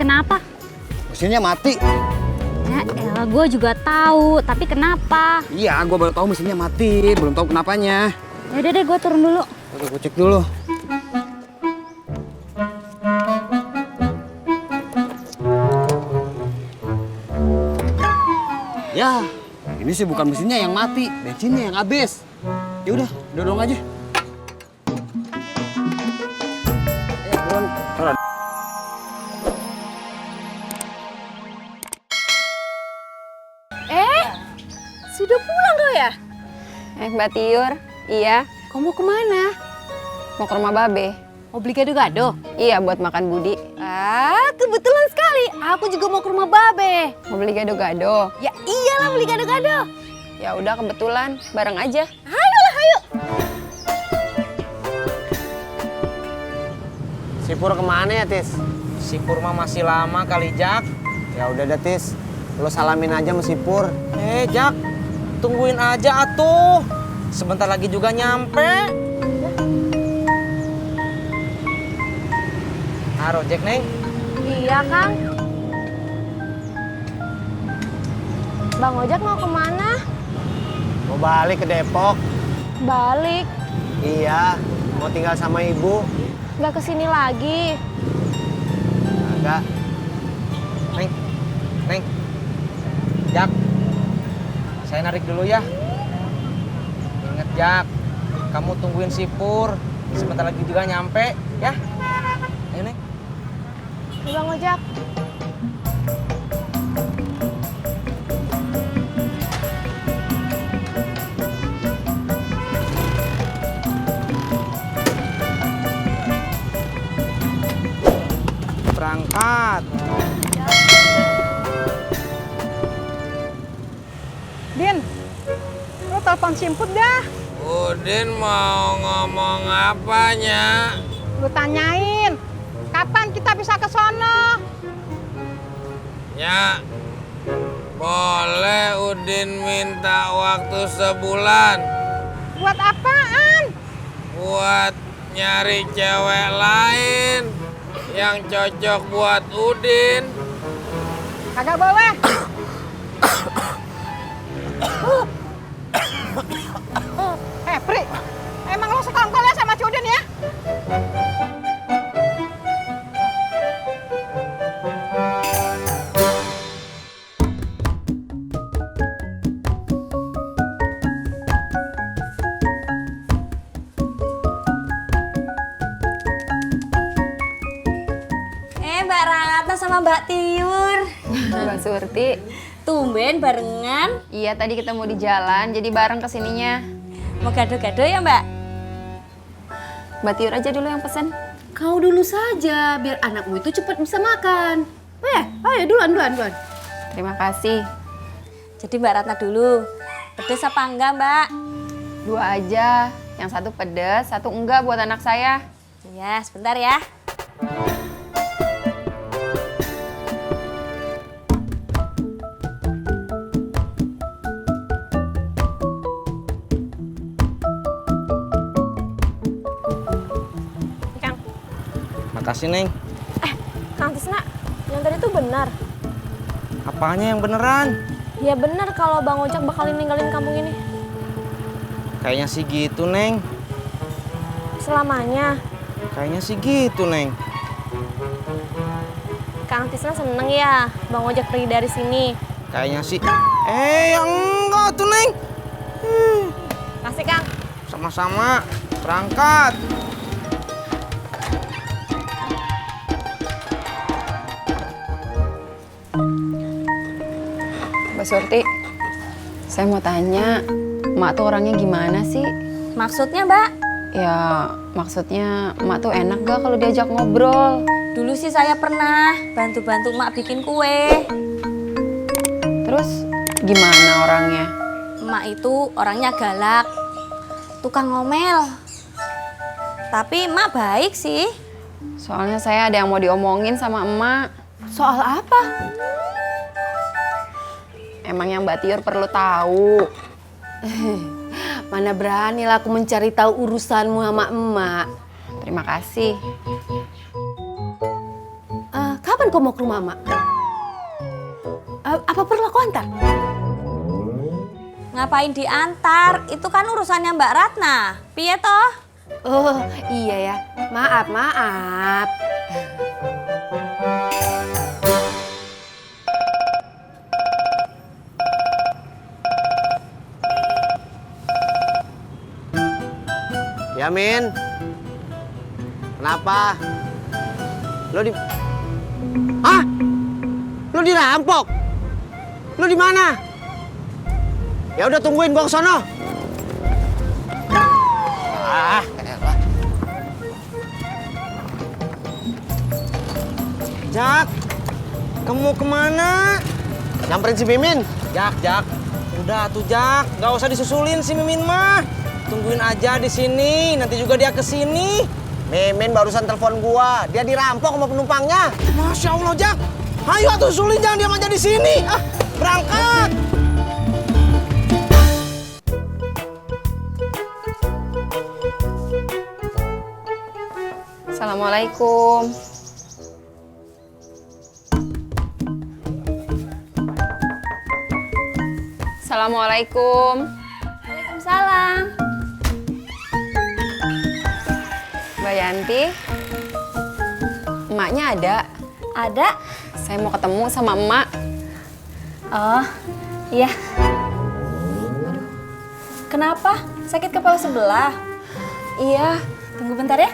Kenapa? Mesinnya mati. Ya elah, gue juga tahu. Tapi kenapa? Iya, gue baru tahu mesinnya mati. Belum tahu kenapanya. Yaudah deh, gue turun dulu. Oke, gue cek dulu. Ya, ini sih bukan mesinnya yang mati, bensinnya yang habis. Ya udah dorong aja. Turun, turun. Sudah pulang kau ya? Mbak Tiur, iya. Kau mau kemana? Mau ke rumah Babe. Mau beli gado-gado? Iya, buat makan Budi. Kebetulan sekali. Aku juga mau ke rumah Babe. Mau beli gado-gado. Ya iyalah beli gado-gado. Ya udah kebetulan, bareng aja. Ayo. Sipur kemana ya, Tis? Sipur mah masih lama kali, Jak. Ya udah deh, Tis. Lo salamin aja sama Sipur. Jak, tungguin aja atuh. Sebentar lagi juga nyampe. Haro, Jack, Neng. Iya, Kang. Bang Ojak mau kemana? Mau balik ke Depok. Balik. Iya, mau tinggal sama ibu. Nggak kesini lagi. Agak. Neng. Jak, saya narik dulu ya. Ingat, Jak, kamu tungguin Sipur. Sebentar lagi juga nyampe, ya. Ayo, Neng. Bang Ojak. Berangkat. Din, lo telepon Simput dah. Udin mau ngomong apanya? Lu tanyain, kapan kita bisa ke sono? Ya, boleh Udin minta waktu sebulan Buat apaan? buat nyari cewek lain yang cocok buat Udin. Kagak boleh. Pri, emang lo sekongkol ya sama Cudin ya? Mbak Rata sama Mbak Tiur. Mbak Surti. Tumben barengan. Iya, tadi kita mau di jalan, jadi bareng kesininya. Mau gado-gado ya, Mbak? Mbak Tiur aja dulu yang pesen. Kau dulu saja, biar anakmu itu cepat bisa makan. Ayo duluan. Terima kasih. Jadi Mbak Ratna dulu. Pedes apa enggak, Mbak? 2 aja. Yang satu pedes, satu enggak buat anak saya. Iya, sebentar ya. Makasih, Neng. Kang Tisna, yang tadi tuh benar. Apanya yang beneran? Ya benar kalau Bang Ojak bakalin ninggalin kampung ini. Kayaknya sih gitu, Neng. Selamanya. Kayaknya sih gitu, Neng. Kang Tisna seneng ya Bang Ojak pergi dari sini. Kayaknya sih. Enggak tuh, Neng. Kasih, Kang. Sama-sama. Berangkat. Mbak Surti, saya mau tanya, Mak tuh orangnya gimana sih? Maksudnya, Mbak? Ya, maksudnya Mak tuh enak gak kalau diajak ngobrol? Dulu sih saya pernah bantu-bantu Mak bikin kue. Terus gimana orangnya? Mak itu orangnya galak, tukang ngomel. Tapi Mak baik sih. Soalnya saya ada yang mau diomongin sama emak. Soal apa? Emang yang Mbak Tiur perlu tahu. Mana beranilah aku mencari tahu urusanmu sama emak. Terima kasih. Kapan Kapan kau mau ke rumah emak? Apa perlu aku antar? Ngapain diantar? Itu kan urusannya Mbak Ratna. Piye toh? Oh iya ya, maaf. Ya, Min. Kenapa? Lo di... Hah? Lo dirampok? Lo di mana? Ya udah tungguin gua ke sono. Ah, elah. Jak, kamu kemana? Nyamperin si Mimin. Jak. Udah tuh Jak, nggak usah disusulin si Mimin mah. Tungguin aja di sini, nanti juga dia kesini. Mimin barusan telepon gua, dia dirampok sama penumpangnya. Masya Allah Jak, ayo atuh susulin, jangan diam aja di sini. Berangkat. Assalamualaikum. Assalamualaikum. Waalaikumsalam. Mbak Yanti, emaknya ada. Ada? Saya mau ketemu sama emak. Oh, iya. Kenapa? Sakit kepala sebelah? Iya, Tunggu bentar ya.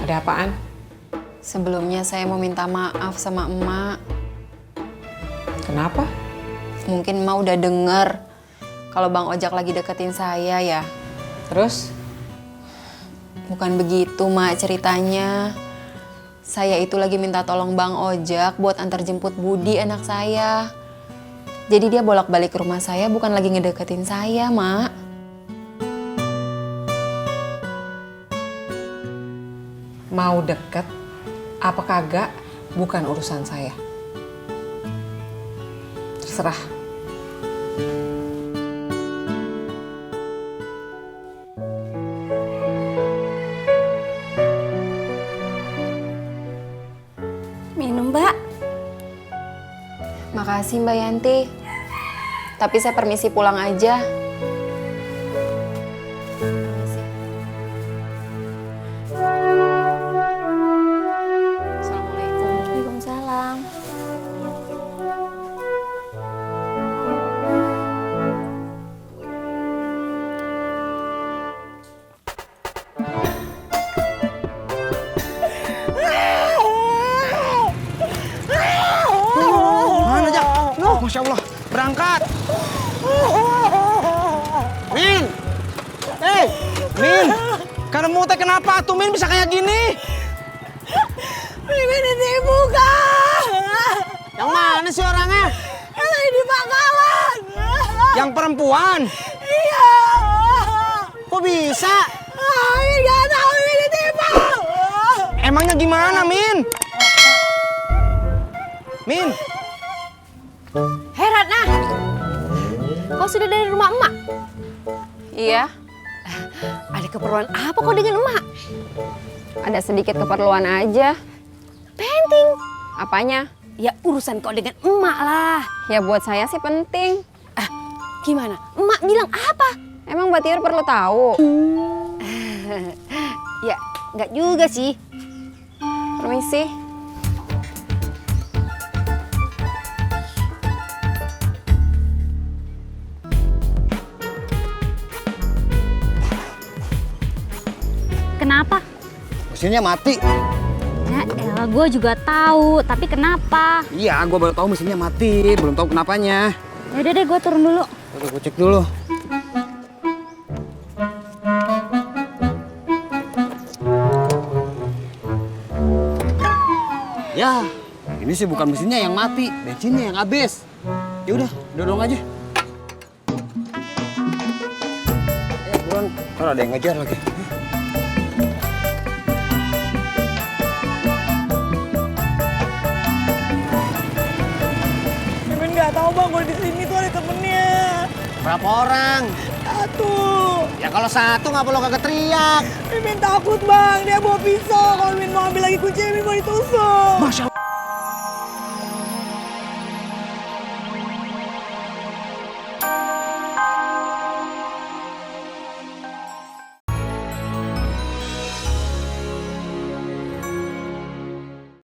ada apaan? Sebelumnya saya mau minta maaf sama emak. Kenapa? Mungkin emak udah denger kalau Bang Ojak lagi deketin saya ya. Terus? Bukan begitu, Mak, ceritanya. Saya itu lagi minta tolong Bang Ojak buat antar jemput Budi, anak saya. Jadi dia bolak-balik ke rumah saya, bukan lagi ngedeketin saya, Mak. Mau deket apa kagak bukan urusan saya. Terserah. Minum, Mbak. Makasih, Mbak Yanti. Tapi saya permisi pulang aja. Permisi. Assalamualaikum. Waalaikumsalam. Mana Jak? Masya Allah, berangkat. Min! Min, kamu teh kenapa tuh Min bisa kayak gini? Mimin ditipu, Kak. Yang mana sih orangnya? Yang di Bangkalan. Yang perempuan. Iya. Kok bisa? Mimin gak tahu Mimin ditipu. Emangnya gimana, Min? Min, Hei Ratna, kau sudah dari rumah emak? Iya, Ada keperluan apa kau dengan emak? ada sedikit keperluan aja. Penting. Apanya? Ya urusan kau dengan emak lah. Ya buat saya sih penting. Gimana? Emak bilang apa? Emang Mbak Tiur perlu tahu? Ya nggak juga sih. Permisi. Kenapa? Mesinnya mati. Ya elah, gue juga tahu. Tapi kenapa? Iya, gua baru tahu mesinnya mati, belum tahu kenapanya. Yaudah deh, gue turun dulu. Udah gua cek dulu. Ya, ini sih bukan mesinnya yang mati, bensinnya yang habis. Ya udah, dorong aja. Buruan, ntar ada yang ngejar lagi. Mimin gak nggak tahu bang, gue di sini tuh ada temennya. Berapa orang? Satu. Ya kalau satu ngapa lo kagak teriak? Mimin takut bang, dia bawa pisau. Kalau Mimin mau ambil lagi kunci, Mimin mau ditusuk. Masya